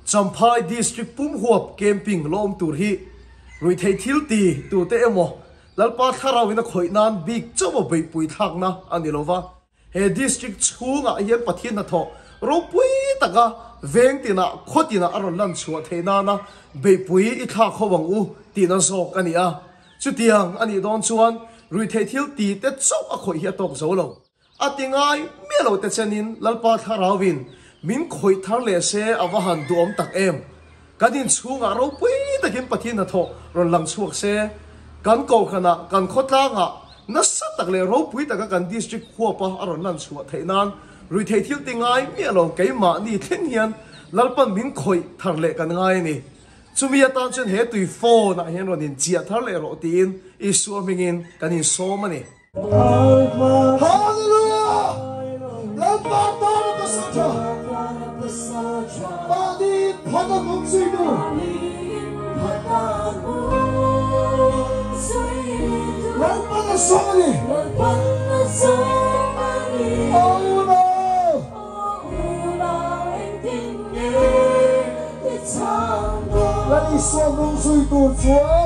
Champhai District pum huap camping lawm tur hi ruihtheih thil ti tute emaw Lalpa thlarauin a khawih nan bik chauh a beihpui thlakna a ni lova. He District chhungah hian Pathian hnathawh ropui taka veng tinah khaw tinah a rawn lan chhuah theih nana beihpui i thlak ho ang u tihna zawk a ni a. Chutiang a nih dawn chuan ruihtheih thil ti te chauh a khawih hi a tawk zo lo. A ti ngai miah lo te chenin Lalpa thlarauin min khawih thar leh se a va han duhawm tak em. Kan inchhungah ropui takin Pathian hnathawh rawn lang chhuak se, kan kohhranah, kan khawtlangah nasa tak leh ropui taka kan district huapa a rawn lan chhuah theih nan ruihtheih thil ti ngai miah lo keimahni thleng hian Lalpan min khawih thar leh kan ngai a ni. Chumi atan chuan he tui phone ah hian rawn inchiah thar leh rawh tiin Isua hmingin kan insawm a ni. Hallelujah! Lalpa tana pasal tha, mahni phata nung zuitu. Lalpan a sawm a ni. Aw unau! Lal Isua nung zuitu chuan.